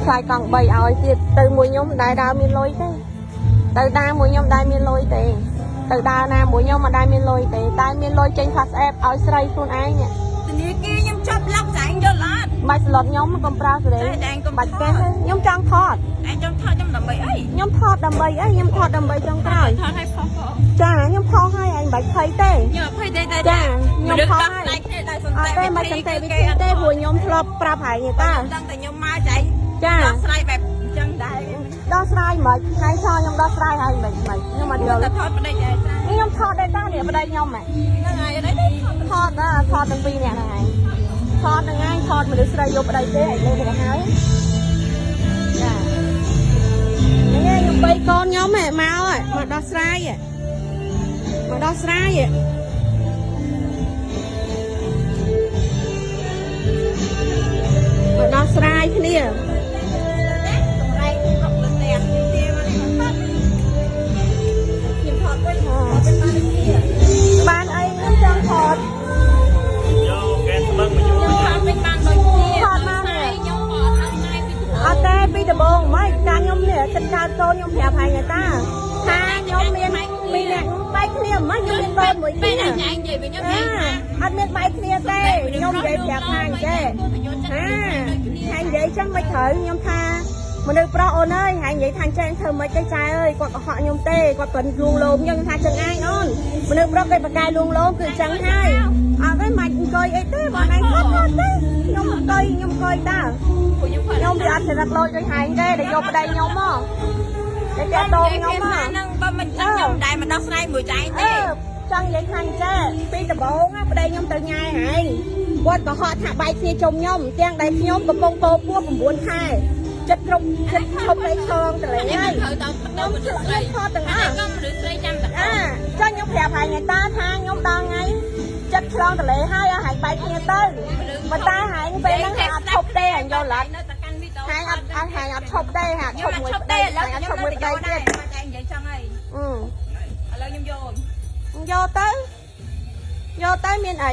ថ្លៃកង់3ឲ្យទៀតទៅមួយខ្ញុំដែរដើរមានលុយទេទៅដើរមួយខ្ញុំដែរមានលុយទេទៅដើរណាមួយខ្ញុំមិនដែរមានលុយទេតែមានលុយចេញ Pass App ឲ្យស្រីខ្លួនឯង ធនាគារខ្ញុំចាប់ឡុកចាញ់យល់អត់ បាច់ស្លុតខ្ញុំកុំប្រើសេរីបាច់ទេខ្ញុំចង់ថត ឯងចង់ថតខ្ញុំដើម្បីអី ខ្ញុំថតដើម្បីអីខ្ញុំថតដើម្បីចង់ក្រោយ ថតឲ្យផុសផង ចាខ្ញុំផុសឲ្យឯងបាច់ភ័យទេ ខ្ញុំអត់ភ័យទេតែ ចាខ្ញុំផុសឲ្យ គ្នាដោយសន្តិ វិធីទេមិនសន្តិវិធីទេព្រោះខ្ញុំធ្លាប់ប្រាប់ឯងតា ដឹងតែខ្ញុំមកចាញ់ ចា ដោះស្រាយបែបអញ្ចឹងដែរ ដោះស្រាយមិនថ្ងៃសខ្ញុំដោះស្រាយឲ្យមិនមិនខ្ញុំអត់យល់ តែថតប្តីឯង ខ្ញុំថតដែរតានេះប្តីខ្ញុំ ហ្នឹងហើយអី ថតដែរថតទាំងពីរនាក់ហ្នឹងឯងថតហ្នឹងឯងថតមនុស្សស្រីយកប្តីទេឯងលើទៅហើយចានេះខ្ញុំបីកូនខ្ញុំហ៎មកហ៎មកដោះស្រាយហ៎មកដោះស្រាយហ៎មកដោះស្រាយគ្នាបានអីខ្ញុំចង់ថត យកគេស្មឹងមក ខ្ញុំថតវិញបានដូចគ្នា ថតមក ខ្ញុំក៏អត់ដោះស្រាយពី អត់ទេពីដំបូងមិនកាខ្ញុំនេះចិត្តកើតកូនខ្ញុំប្រាប់ហើយតាថាខ្ញុំមានពីរអ្នកបែកគ្នាមិនខ្ញុំមានកូនមួយ គ្នាពេលឯងនិយាយវិញខ្ញុំនិយាយថា អត់មានបែកគ្នាទេខ្ញុំនិយាយប្រាប់ថាអញ្ចេះហានិយាយចឹងមិនត្រូវខ្ញុំថាមនុស្សប្រុសអូនអើយហើយនិយាយថាចេះធ្វើមិនទេចែអើយគាត់កុហកខ្ញុំទេគាត់ប្រឹងលួងលោមខ្ញុំថាចឹងឯងអូនមនុស្សប្រុសគេបកកែលួងលោមគឺចឹងហើយអត់ទេមិនអង្គុយអីទេបងឯងគាត់ថតទេខ្ញុំអង្គុយខ្ញុំអង្គុយតើខ្ញុំវាអត់ចរិតលួចដូចហែងទេដែលយកប្តីខ្ញុំមកតែគេតងខ្ញុំមក ហ្នឹងបើមិនចឹងខ្ញុំមិនដែលមកដោះស្រាយមួយចែងទេ ចង់និយាយថាចេះពីដំបូងប្តីខ្ញុំទៅញ៉ែហែងគាត់កុហកថាបែកគ្នាជុំខ្ញុំទាំងដែលខ្ញុំកំពុងពោពោះ9ខែចិត្តគ្រប់ចិត្តឈប់លេងឆងតលេហើយ ត្រូវដល់ ខ្ញុំ មនុស្សស្រី ថតទាំងអស់ ក៏មនុស្សស្រីចាំទាំងអស់ចាខ្ញុំប្រាប់ហើយថ្ងៃតាថាខ្ញុំដល់ថ្ងៃចិត្តឆ្លងតលេហើយឲ្យហែងបែកគ្នាទៅប៉ុន្តែហែងពេលហ្នឹងហែងអត់ឈប់ទេហែងយល់អត់ហែងអត់ហែងអត់ឈប់ទេហែងឈប់មួយប្តីហែងអត់ឈប់មួយប្តីទៀត តែនិយាយចង់ហើយ អឺ ឥឡូវខ្ញុំយក យកទៅយកទៅមានអី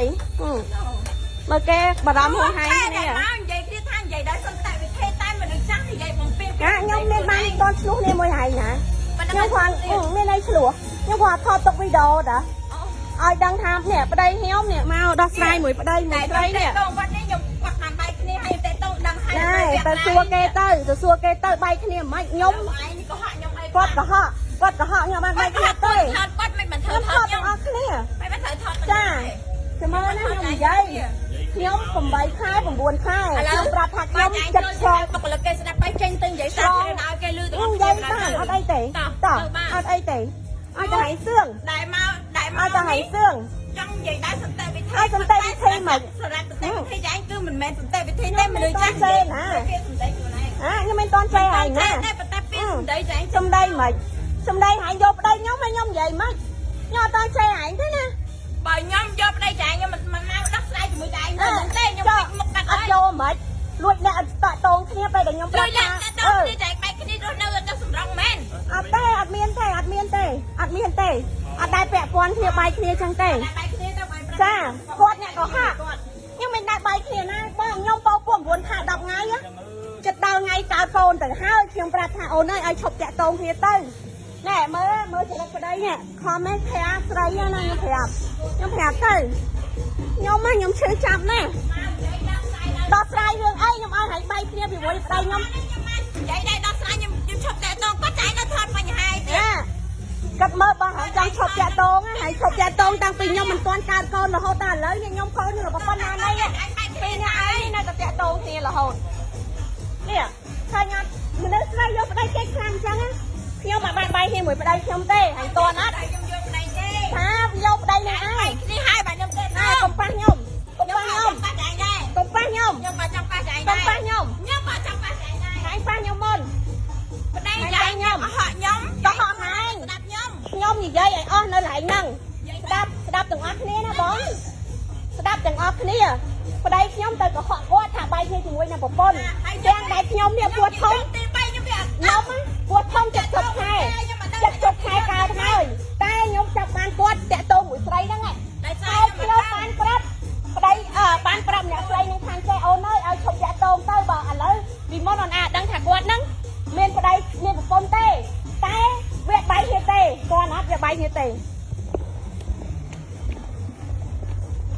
មើលគេបារម្ភហួងហែងគ្នា មកនិយាយគ្នាថានិយាយដោយសន្តិវិធីតែមនុស្សចាស់និយាយបំពេញ កាខ្ញុំមានបានតន់ឆ្លោះនេះមួយហែងណាខ្ញុំគ្រាន់មានអីឆ្លោះខ្ញុំគ្រាន់ថតទុកវីដេអូតាឲ្យដឹងថានេះប្តីខ្ញុំនេះមកដោះស្រាយមួយប្តីមួយស្រីនេះ តងវត្តនេះខ្ញុំគាត់បានបែកគ្នាហើយតែតងដឹងហើយ ទៅសួរគេទៅទៅសួរគេទៅបែកគ្នាមិនខ្ញុំ ឯងកុហកខ្ញុំអី គាត់កុហកគាត់កុហកខ្ញុំបានបែកគ្នាទេ ថតគាត់មិនបានធ្វើ ថតទាំងអស់គ្នា មិនបានត្រូវថត ចាចាំមើលណាខ្ញុំនិយាយខ្ញុំ8ខែ9ខែខ្ញុំប្រាប់ថាខ្ញុំចិត្តឆ្លង បុគ្គលិកគេស្ដាប់ទៅចេញទៅនិយាយសាធារណៈឲ្យគេលឺទាំងអស់ និយាយបានអត់អីទេតោះអត់អីទេឲ្យតែហែងសឿង ដែលមកដែលមក ឲ្យតែហែងសឿង ចង់និយាយដែរសន្តិវិធី ឲ្យសន្តិវិធីមក សម្រាប់សន្តិវិធីយ៉ាងគឺមិនមែនសន្តិវិធីទេមនុស្សចាស់ ណា គេសម្ដីខ្លួនឯង អាខ្ញុំមិនតន់ចេហែងណា តែប៉ុន្តែពីសម្ដីចាញ់ សម្ដីមិនសម្ដីហែងយកប្តីខ្ញុំហើយខ្ញុំនិយាយមិនខ្ញុំអត់តន់ចេហែងទេណា បើខ្ញុំយកប្តីចាញ់ខ្ញុំមិនមកដោះស្រាយជាមួយចាញ់មិនទេខ្ញុំមុខកាត់ អត់យកមិនលួចអ្នកតាក់តងគ្នាពេលដែលខ្ញុំប្រាប់ ថាតាក់តងគ្នាចាញ់បែកគ្នារស់នៅទៅសម្រងមែន អត់ទេអត់មានទេអត់មានទេអត់មានទេអត់ដែលពាក់ព័ន្ធគ្នាបែកគ្នាចឹងទេ បែកគ្នាទៅបែក ចាគាត់អ្នកកុហកខ្ញុំមិនដែលបែកគ្នាណាបងខ្ញុំពោពោះ9ខែ10ថ្ងៃចិត្តដល់ថ្ងៃកើតកូនទៅហើយខ្ញុំប្រាប់ថាអូនអើយឲ្យឈប់តាក់តងគ្នាទៅណែមើលមើលចរិតប្តីនេះខំឯងប្រាប់ស្រីណាខ្ញុំប្រាប់ខ្ញុំប្រាប់ទៅខ្ញុំណាខ្ញុំឈឺចាប់ណាស់ដោះស្រាយរឿងអីខ្ញុំឲ្យហែងបែកគ្នាពីមួយប្តីខ្ញុំ និយាយដែរដោះស្រាយខ្ញុំខ្ញុំឈប់តាក់តងគាត់ចាយនៅថតបញ្ហាទៀត គាត់មើលបើហែងចង់ឈប់តាក់តងហែងឈប់តាក់តងតាំងពីខ្ញុំមិនទាន់កើតកូនរហូតដល់ឥឡូវនេះខ្ញុំកូនរបស់ប៉ុណ្ណានេះពីអ្នកឯងនៅតែតាក់តងគ្នារហូតនេះឃើញអត់មនុស្សស្រីយកប្តីគេខ្លាំងអញ្ចឹងណាខ្ញុំអត់បានបែកគ្នាមួយប្តីខ្ញុំទេហែងតន់អត់ ខ្ញុំយកប្តីទេ ថាយកប្តីអ្នកឯង នេះហើយបាទខ្ញុំទេ ណាកុំប៉ះខ្ញុំកុំប៉ះខ្ញុំ ប៉ះចែងដែរ កុំប៉ះខ្ញុំ ខ្ញុំបាចង់ប៉ះចែង កុំប៉ះខ្ញុំ ខ្ញុំបាចង់ប៉ះចែងដែរ ហែងប៉ះខ្ញុំមុន ប្តីចែងខ្ញុំកុហកខ្ញុំ កុហកហែង ស្ដាប់ខ្ញុំ ខ្ញុំនិយាយឲ្យអស់នៅកន្លែងហ្នឹងស្ដាប់ស្ដាប់ទាំងអស់គ្នាណាបងស្ដាប់ទាំងអស់គ្នាប្តីខ្ញុំទៅកុហកគាត់ថាបែកគ្នាជាមួយនឹងប្រពន្ធទាំងដែលខ្ញុំនេះពួតធំ ទី3ខ្ញុំវា ខ្ញុំពួតធំ70ខែ70ខែកើតហើយតែខ្ញុំចាប់បានគាត់តាក់ទងមួយស្រីហ្នឹងហើយខ្ញុំបានប្រាប់ប្តីបានប្រាប់អ្នកស្រីនឹងខាងចេះអូនអើយឲ្យឈប់តាក់ទងទៅបើឥឡូវពីមុនអូនអាចដឹងថា ទេ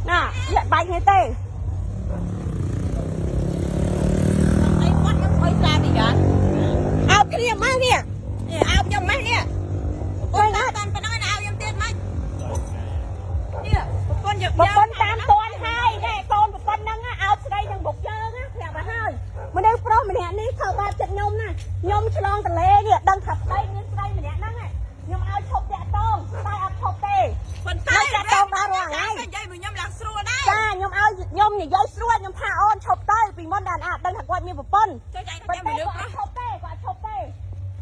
ណាវាបែកគ្នាទេ អីគាត់ខ្ញុំអុយស្លាប់ពីយ៉ាង អោបគ្នាមកនេះ នេះអោបខ្ញុំម៉េះនេះអូយតាមប៉ុណ្ណឹងអោបខ្ញុំទៀតម៉េចនេះប្រពន្ធយក ប្រពន្ធតាមតន់ហើយណែកូនប្រពន្ធហ្នឹងអោបស្រីនឹងបុកជើងណាប្រាប់ឲ្យហើយមនុស្សប្រុសម្នាក់នេះធ្វើបាបចិត្តខ្ញុំណាខ្ញុំឆ្លងតលេនេះដឹងថាប្តីមានស្រីម្នាក់ហ្នឹងខ្ញុំឲ្យឈប់តាក់តងតែអត់ឈប់ទេ ប៉ុន្តែនិយាយមួយខ្ញុំឡើងស្រួលដែរ ចាខ្ញុំឲ្យខ្ញុំនិយាយស្រួលខ្ញុំថាអូនឈប់ទៅពីមុនដល់អាចដឹងថាគាត់មានប្រពន្ធ ចុះចាញ់ ប៉ុន្ តែមនុស្ស តែគាត់អត់ឈប់ទេគាត់អត់ឈប់ទេ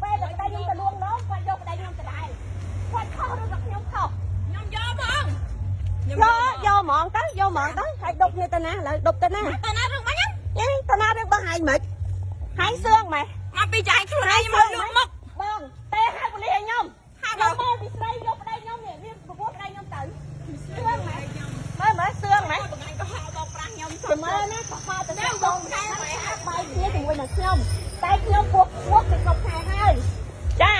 ពេលតែប្តីខ្ញុំទៅលួងលោមគាត់យកប្តីខ្ញុំទៅដែរគាត់ខុសឬក៏ខ្ញុំខុស ខ្ញុំយកហ្មង យកយកហ្មងទៅយកហ្មងទៅហើយដប់គ្នាទៅណាឥឡូវដប់ទៅណា ទៅណារឿងបាញ់ ញ៉េទៅណារឿងរបស់ហែងមិនហែងសឿងម៉េះ មកពីចាញ់ខ្លួនឯងមកលួចមុខ បងទេហៅប៉ូលីសឲ្យខ្ញុំ ហៅ ខ្ញុំមកពីស្រីយកប្តីខ្ញុំនេះវាប្រពន្ធប្តីខ្ញុំទៅសឿងម៉េះមើលមើលសឿងម៉េះ បងឯងក៏ហៅបងប្រាស់ខ្ញុំ ទៅមើលណាក៏ហៅទៅបងខែម៉េះហៅបាយគ្នាជាមួយនឹងខ្ញុំតែខ្ញុំពោះពោះទៅគ្រប់ខែហើយចា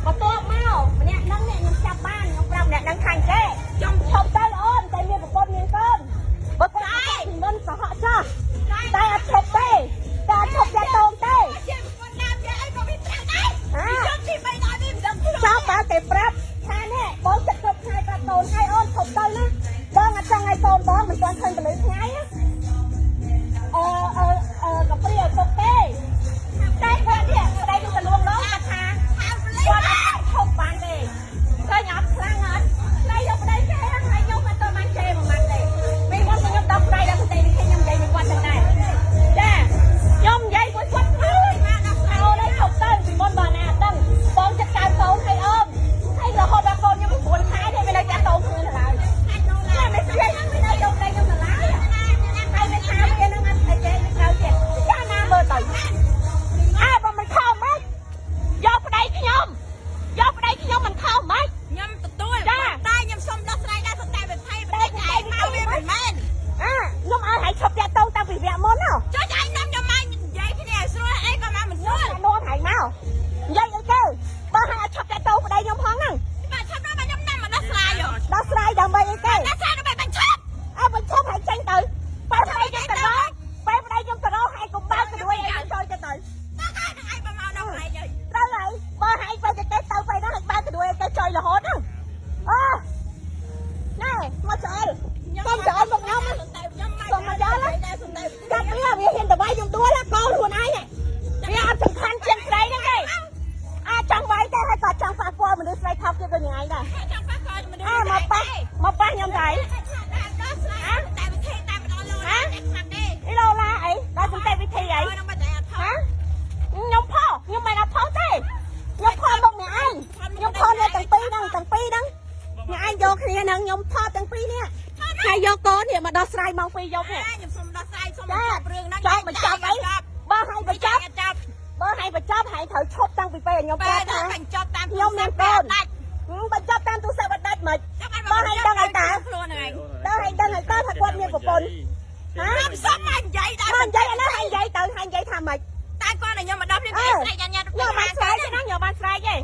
បន្ទាប់មកម្នាក់ហ្នឹងនេះខ្ញុំចាប់បានខ្ញុំប្រាប់ម្នាក់ហ្នឹងខាងចេ ខ្ញុំ ឈប់ទៅអូនតែមានប្រពន្ធមានកូនបើគាត់ពីមុនសហចោះតែអត់ឈប់ទេតែអត់ឈប់តែតងទេ ជាប្រពន្ធដើមយាយអីក៏វាប្រាប់ដែរខ្ញុំទី3ដល់វាមិនដឹងខ្លួន ចោលបើគេប្រាប់ថានេះបងចិត្តគ្រប់ខែប្រាប់កូនឲ្យអូនឈប់ទៅណាបងអត់ចង់ឲ្យកូនបងមិនទាន់ឃើញពលឺថ្ងៃណាអឺអឺអឺកាព្រាឲ្យទុកទេតែគាត់នេះប្តីខ្ញុំទៅលួងលោមគាត់ថា ហៅប៉ូលីស គាត់អត់ឈប់បានទេឃើញអត់ខ្លាំងអត់ស្រីយកប្តីគេហ្នឹងហើយខ្ញុំអត់ទៅបានជេរមួយម៉ាត់ទេពីមុនខ្ញុំដោះស្រាយដល់ប្រទេសនេះខ្ញុំនិយាយមួយគាត់ចឹងដែរចាខ្ញុំនិយាយមួយគាត់ខ្លាំង មកដល់ស្ អូនឯងឈប់ទៅពីមុនបើណាអត់ដឹងបងចិត្តកើកូនឲ្យអូនហើយរហូតដល់កូនខ្ញុំ9ខែទេវានៅចាក់តោគ្នាទៅឡើយ ខាច់នោះ តែមិនស្រីវានៅយកប្តីខ្ញុំទៅឡើយហើយវាថាវានឹងអត់អីគេវាត្រូវទៀតចាណាមើលទៅអើបើមិនខំម៉េចយកប្តីខ្ញុំយកប្តីខ្ញុំមិនខំម៉េច ខ្ញុំទទួលតែខ្ញុំសុំដោះស្រាយដែរតែវិថីតែឯងមកវាមិនមែន អាខ្ញុំឲ្យឲ្យឈប់តាក់តងតាំងពីវគ្គមុនហ៎ ចុះឯងនាំខ្ញុំមកនិយាយគ្នាឲ្យស្រួលអីក៏មកមិនស្រួល ខ្ញុំនាំឲ្យមកនិយាយអីគេបើឲ្យអត់ឈប់តាក់តងប្តីខ្ញុំផងហ្នឹង បាទឆាប់ដល់ខ្ញុំនាំមកដោះស្រាយ ដោះស្រាយដើម្បីអីគេ ដោះស្រាយដើម្បីបញ្ឈប់ អើបញ្ឈប់ឲ្យចេញទៅបែបប្តីខ្ញុំទៅរកបែបប្តីខ្ញុំទៅរកឲ្យកុំបើកទៅរួយឲ្យចុយទៅទៅ តើឯងឯងបើមកដល់ឯងហើយ ត្រូវហើយបើឲ្យទៅទៅទៅទៅណាឲ្យបើកទៅរួយឲ្យទៅចុយរហូតហ្នឹងអើណែមកឆ្អល់កុំឆ្អល់មកខ្ញុំ តែខ្ញុំមក សុំមកដល់ តែសំតែ កាប់វាវាហ៊ានទៅវាយខ្ញុំដួលកូនខ្លួនឯងវាអត់សំខាន់ជាងស្រីហ្នឹងទេអាចចង់វាយទេហើយក៏ចង់ប៉ះពាល់មនុស្សស្រីថោកទៀតដូចយ៉ាងឯងដែរ ចង់ប៉ះកមនុស្ស អើមកប៉ះមកប៉ះខ្ញុំទៅ ដោះស្រាយតែវិធីតែម្ដងលោតែខ្លាំងទេ អីឡូឡាអីដល់សន្តិវិធីអី នឹងមិនតែអត់ថ ហ៎ខ្ញុំផុសខ្ញុំមិនអត់ផុសទេខ្ញុំផុសមកអ្នកឯងខ្ញុំផុសអ្នកទាំងពីរហ្នឹងទាំងពីរហ្នឹងអ្នកឯងយកគ្នាហ្នឹងខ្ញុំផុសទាំងពីរនេះហើយយកកូននេះមកដោះស្រាយម៉ោង2យប់នេះ ខ្ញុំសុំដោះស្រាយសុំបញ្ចប់រឿងហ្នឹង ចង់បញ្ចប់អីបើឲ្យបញ្ចប់ ចាប់ បើឲ្យបញ្ចប់ហើយត្រូវឈប់តាំងពីពេលខ្ញុំប្ ពេល រាប់ថា បញ្ចប់តាមដាច់ បញ្ចប់តាមទូរស័ព្ទអត់ដាច់មិន បើឲ្យដឹងឲ្យតើខ្លួនហ្នឹងឯង ដល់ឲ្យដឹងឲ្យតើថាគាត់មានប្រពន្ធហ៎ ខ្ញុំសុំមកនិយាយដល់ មកនិយាយឥឡូវឲ្យនិយាយទៅឲ្យនិយាយថាម៉េច តែគាត់ឲ្យខ្ញុំមកដល់ភ្លាមគេស្រែកញ៉ាំញ៉ាំ ខ្ញុំបានស្រែកទេណាខ្ញុំបានស្រែកទេ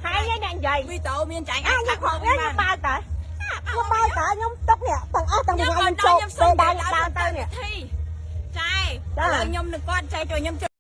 ហើយអ្នកនិយាយ វីដេអូមានចាញ់ អាខ្ញុំខកខ្ញុំបើកតើខ្ញុំបើកតើខ្ញុំទុកនេះទាំងអស់តាំងពីថ្ងៃខ្ញុំចូលពេលដើរដើរទៅនេះ ចាឥឡូវខ្ញុំនឹងគាត់ចែកចូលខ្ញុំ